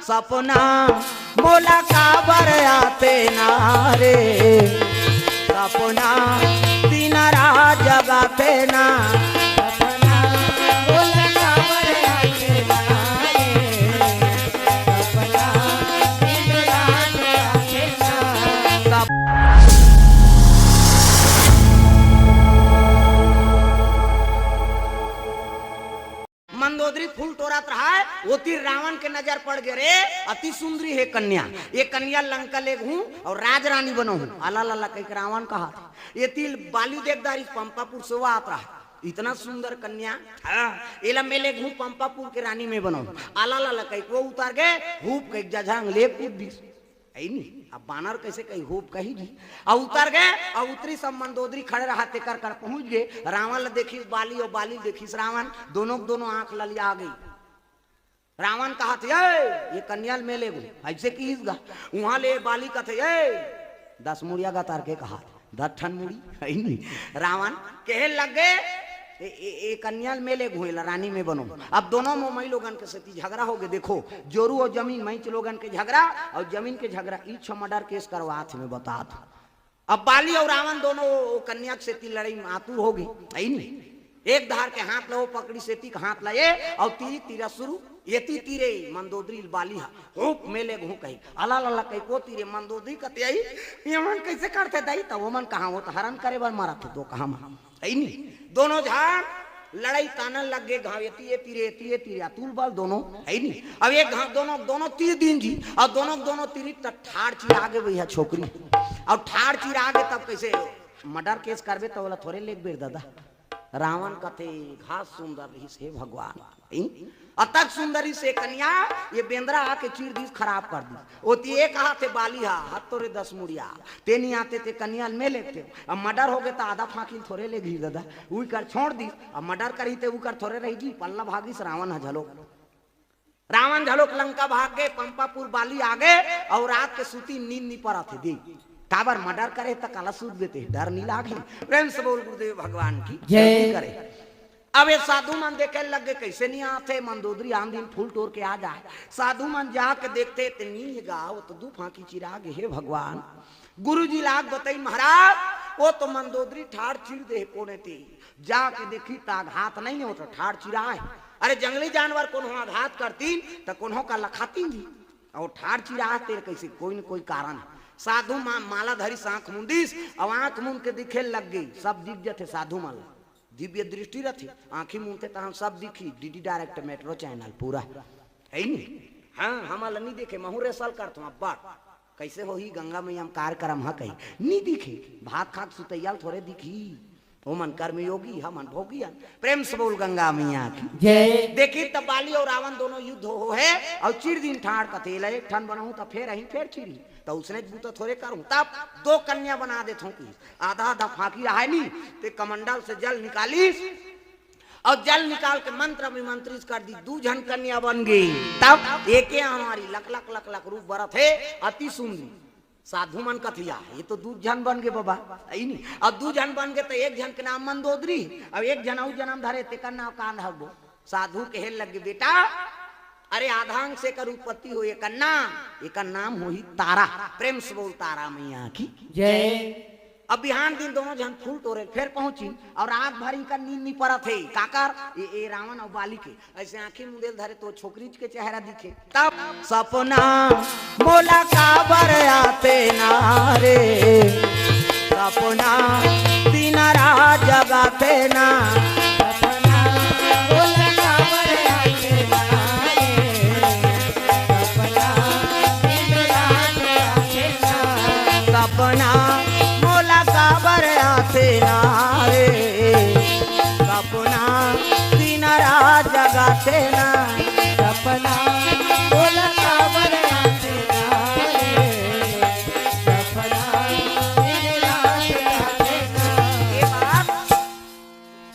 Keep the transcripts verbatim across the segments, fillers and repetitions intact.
सपना मोला काबर आते ना रे, सपना दिन रात जगाते ना। सपना मोला काबर आते ना रे, सपना दिन रात जगाते ना। सप- मंदोदरी फूल टोरत रहा है, ओती रावण के नजर पड़ गे रे, अति सुंदरी हे कन्या, ये कन्या लंका ले घूं और राजरानी बनहूं। अला लला कहिके रावण कहा था। ये तिल बाली देख दारिस पंपापुर से वो आत रहा, इतना सुंदर कन्या, हाँ, एला मैं ले घूं पंपापुर के रानी में बनहूं। अला लला कहिके वो उतार गे, हुप कहिके जझांग ले कूद दिस। है नी? अब बानर कैसे कही, होप कही जी। अब उतर गे, अब उतरी सब मंदोदरी खड़े रहा, तेकर कर पहुंच गे। रावण ल देखिस बाली, और बाली ल देखिस रावण, दोनों के दोनों आंख ललिया गई। रावण कहत, "ए, ये कन्या ल मैं ले गो, ऐसे किहिस गा।" उहां ले बाली कथे, "ए, दस मुड़िया गा तार के कहा, दस ठन मुड़ी।" है नी? रावण कहे लग गे, ए, ए, ए कन्या ल मैं ले घूं, एला रानी में बनो। अब दोनों मोमई लोगन के सेती झगड़ा हो गे। देखो, जोरू और जमीन, मईच लोगन के झगड़ा और जमीन के झगड़ा, इच मर्डर केस करवात हे, मैं बतात हूं। अब बाली और रावण दोनों वो कन्या के सेती लड़ई में आतुर हो गे, है नी? एक धार के हाथ ला वो पकड़ी, सेती के हाथ ला ये, और तीरी तीरा शुरू, एती तीरे मंदोदरी बाली हा, हुप मैं ले घूं कही, अला लला कही को तीरे मंदोदरी कते आई, ये मन कैसे करते दाई, तब वो मन कहा, वो तो हरण करे बर मारा थे, तो कहा मन। है नी? दोनों झन लड़ई कानन लग गे, घाव एती, एती रे, एती, एती रे, अतुल बल दोनों, है नी? अब एक घाव दोनों, दोनों तीर दिन जी, और दोनों, दोनों तीरी त ठाड़ चिरा गे भैया छोकरी। और ठाड़ चिरा गे तब कैसे मर्डर केस करबे, तो बोला थोरे लेग बेर दादा। रावण कथे, "घास सुंदर रहिस हे भगवान।" हैं? अतक सुंदरी से कन्या, ये बेंदरा आके चीर दिस, खराब कर दिस। ओती ये कहा थे बाली हा, "हत तोरे दस मुड़िया, ते नहीं आते ते कन्या ल मैं लेते।" अब मर्डर हो गए तो आधा फांकी ल थोरे ले घी दादा, उही कर छोड़ दिस। अब मर्डर करही ते उकर थोरे रही जी, पल्ला भागिस रावण ह झलो। रावण झलोक लंका भाग गे, पंपापुर बाली आ गे, और रात के सूती नींद नी परा थे दे। काबर मर्डर करे त काला सूत देते, डर नी लागे। प्रेम से बोल गुरुदेव भगवान की जय। जल्दी करे। अब ये साधु मन देखे लग गे, कैसे नहीं आते, मंदोदरी आन दिन फूल टोर के आ जाए। साधु मन जाके देखते, ते नी हे गा, वो तो दू फांकी चिरा गे, हे भगवान। गुरुजी लाग बताई महाराज, वो तो मंदोदरी ठाड़ चिर दे कोने ते। जाके देखी, त आघात नहीं हे, वो तो ठाड़ चिरा हे। अरे, जंगली जानवर कोनो आघात करतीन, त कोनो का लखातीन जी। और ठाड़ चिरा हे तेरे कैसे, कोई न कोई कारण हे। साधु मा-, माला धरिस, आंख मुंदिस, और आंख मुंद के दिखे लग गई, सब दिख जथे साधु मन ला। दिव्य दृष्टि रथे, आंखी मुंदते तहां सब दिखी, डीडी डायरेक्ट मेट्रो चैनल पूरा। है नी? हाँ, हमन ला नी देखे, महू रेसल करथों अब्बड़। कैसे होही गंगा मैया म कार्यक्रम ह कही? नी दिखे, भात खाक सुतैया ल थोरे दिखी। ओमन कर्मयोगी, हमन भोगी हन। प्रेम से बोल गंगा मैया की जय। देखी तब बाली और रावण दोनों युद्ध हो, हो हे, और चिर दिन ठाड़ कथे, "एला एक ठन बनाहूं त फेर अही फेर चिरी।" त उसने बूता थोरे करूं, तब दो कन्या बना देथों कि आधा आधा फांकी रहाय नी, ते कमंडल से जल निकालिस और जल निकाल के मंत्र विमंत्रित कर दी, दू झन कन्या बन गई। तब एके हमारी लक लक लक लक रूप बरत हे, अति सुंदरी। साधु मन कथिया, ये तो दू झन बन गए बाबा, है नी? अब दू झन बन गए तो एक झन के नाम मंदोदरी, अब एक झन अउ जन्म धरे, तेकर नाम कान हगबो। साधु कहे लगे, बेटा, अरे आधांग से एकर उत्पत्ति हो, एकर नाम, एकर नाम होही तारा। प्रेम से बोल तारा मैया की जय। अब बिहान दिन दोनों झन फूल टोरे फेर पहुंची और रात भर इनका नींद नहीं परत हे। काकर? ये, ये रावण और बाली के ऐसे आंखी मुंदेल धरे तो छोकरी के चेहरा दिखे। तब सपना मोला काबर आते ना रे, सपना दिन रात जगाते ना। सपना मोला काबर आते ना रे, सपना दिन रात जगाते ना। सपना मोला काबर आते ना रे, सपना दिन रात जगाते ना। सपना मोला काबर आते ना रे, सपना दिन रात जगाते ना। ये बात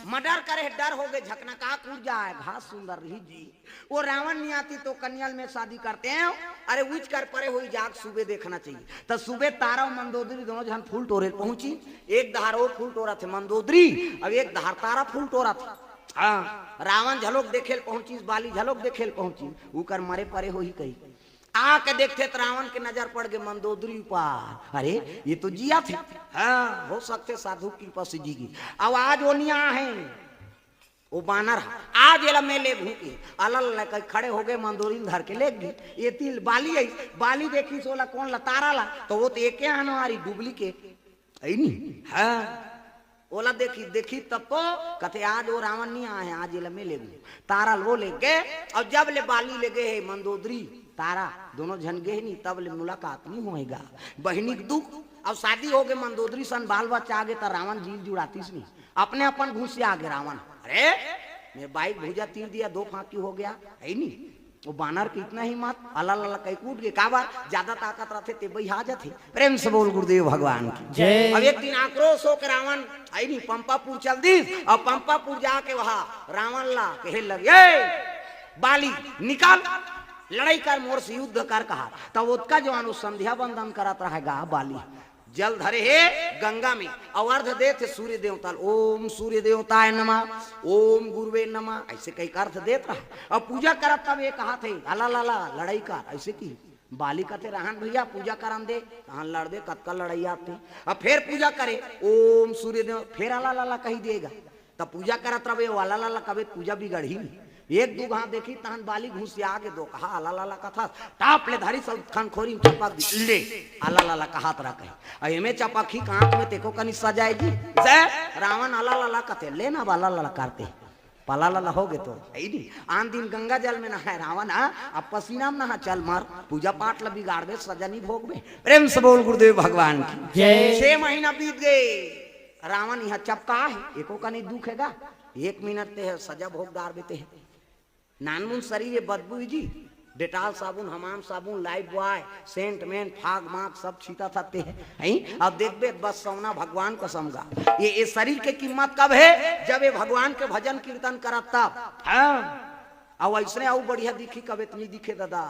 मर्डर करे डर हो गए, झकना का कूद जाए, घास सुंदर रही जी। वो रावण नहीं आती तो कन्या ल मैं शादी करते हैं। अरे उच कर परे हुई जाग, सुबह देखना चाहिए। तो सुबह तारा और मंदोदरी दोनों झन फूल टोरे पहुंची। एक धार वो फूल टोरा थे मंदोदरी, अब एक धार तारा फूल टोरा थे। हाँ, रावण झलोक देखेल पहुंची, बाली झलोक देखेल पहुंची, उकर मरे परे हो ही कही। आके देखथे त रावण के नजर पड़ गे मंदोदरी ऊपर। अरे, ये तो जियाथे। हाँ, हो सकथे साधु कृपा से जी गे। अब आज वो नइ आए हे, वो बानर ह। आज एला मैं लेगहूं के। अलालाला कहि खड़े हो गे, मंदोदरी ल धर के लेग गे। ये तीर बाली आई, बाली देखिस ओला कोन ला, तारा ला, त वो तो एके आनवारी duplicate। अइ नी? हाँ। ओला देखिस, देखिस तब तो कथे, आज वो रावण नइ आए हे, आज एला मैं लेगहूं। तारा ल वो लेग गे, अउ जब ले बाली लेगे हे मंदोदरी, तारा, दूनों झन गे हे नी, तब ले मुलाकात नइ होय गा। बहिनी के दुख, अउ शादी हो गे, मंदोदरी सन बाल बच्चा आ गे, त रावण जी ल जुड़ातिस नी। अपने अपन घुसिया गे रावण। अरे, मेरे बाई के भुजा तीर दिया, दो फांकी हो गया, अइ नी? वो बानर के इतना हिम्मत, अलालाला कहि के उठ गे, काबर? ज्यादा ताकत रथे ते बइहा जाथे। प्रेम से बोल गुरुदेव भगवान की। जय। अब एक दिन आक्रोश होके रावण, अइ नी, पंपापुर चल दिस, अउ पंपापुर जाके वहां रावण ला कहे लगे, ए, बाली, निकल, लड़ई कर, मोर से युद्ध कर कहा। तब ओतका जवान वो संध्या वंदन करत रहे गा बाली, जल धरे हे गंगा में, अउ अर्घ देथे सूर्य देवता ल, ओम सूर्य देवताय नमः, ओम गुरुवे नमः, अइसे कहि के अर्घ देत रहा। अउ पूजा करत तब ये कहाथे, अलालाला, लड़ई कर, अइसे कि बाली कथे, रहन भइया, पूजा करन दे, तहां लड़ दे, कतका लड़ई आथे। अब फेर पूजा करे, ओम सूर्य देव, फेर अलालाला कहि देगा। तब पूजा करत रहे, वो अलालाला कबे पूजा बिगड़ही नी। एक दू घांव देखिस, तहन बाली घुसिया गे, दो कहा, अलालाला कथस, टाप ले धरिस अउ खनखोरी म चपक दिस, ले, अलालाला कहत रहा कहे। अउ एमे चपकही का आंख में, तेको कनी सजाय जी। जय रावण अलालाला कथे, ले ना, अलालाला करते। पलालाला हो गे तो, अइ नी? आन दिन गंगा जल में नहाय रावण, हाँ? अब पसीना में नहा, चल मर, पूजा पाठ ला बिगाड़बे, सजा नइ भोगबे। प्रेम से बोल गुरुदेव भगवान की। जय। छह महीना बीत गे, रावण इहां चपका हे, एको कनी दुख हे गा। एक मिनट ते हे, सजा भोग डारबे ते हे। नानमुन शरीर ये बदबू जी, डेटाल साबुन, हमाम साबुन, लाइफ बॉय, सेंट मेंट, फाग माग सब छींटत हे ते हे। हैं? अब देखबे बस सौना भगवान कसम गा। ये, ये शरीर के कीमत कब हे? जब ये भगवान के भजन कीर्तन करत तब। हाँ। अउ अइसने अउ बढ़िया दिखही कबे त नइ दिखे ददा।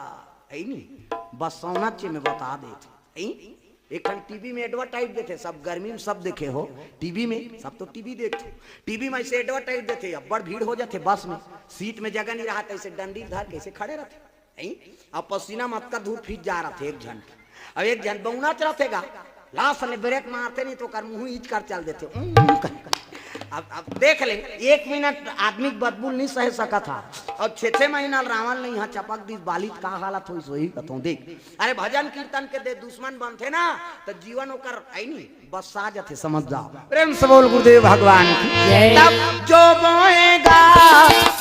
अइ नी? बस सौना चे में बता देथे। हैं? एक ठन टीवी में advertise देथे, सब गर्मी में सब देखे हो, टीवी में सब तो टीवी देखथे। टीवी में अइसे advertise देथे, अब्बड़ भीड़ हो जाथे बस में, सीट में जगह नइ रहत, अइसे डंडी धर के अइसे खड़े रहथे, हैं? अब पसीना म अतका धूर फिट जा रहथे एक झन के। अब एक झन बउनत रहथे गा, लास ले ब्रेक मारथे नहीं तो ओकर मुंह ईच कर चल देथे। उम, कर। अब, अब देख ले, एक मिनट आदमी के बदबू ल नइ सहे सकत हा। अब छे छे महीना ल रावण ल इहां चपक दिस बाली त का हालत होइस होही कथों देख। अरे भजन कीर्तन के दे दुश्मन बनथे ना, त जीवन ओकर, अइ नी, बस आ जाथे, समझ जाओ। प्रेम से बोल गुरुदेव भगवान की। जय। तब जो बोएगा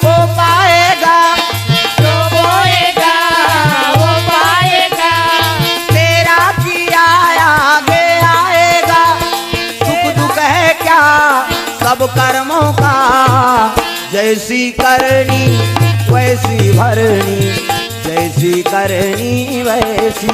वो पाएगा, जो बोएगा वो पाएगा, तेरा किया आगे आएगा, सुख दुख है क्या सब कर्मों का, जैसी करनी वैसी भरनी, जैसी करनी वैसी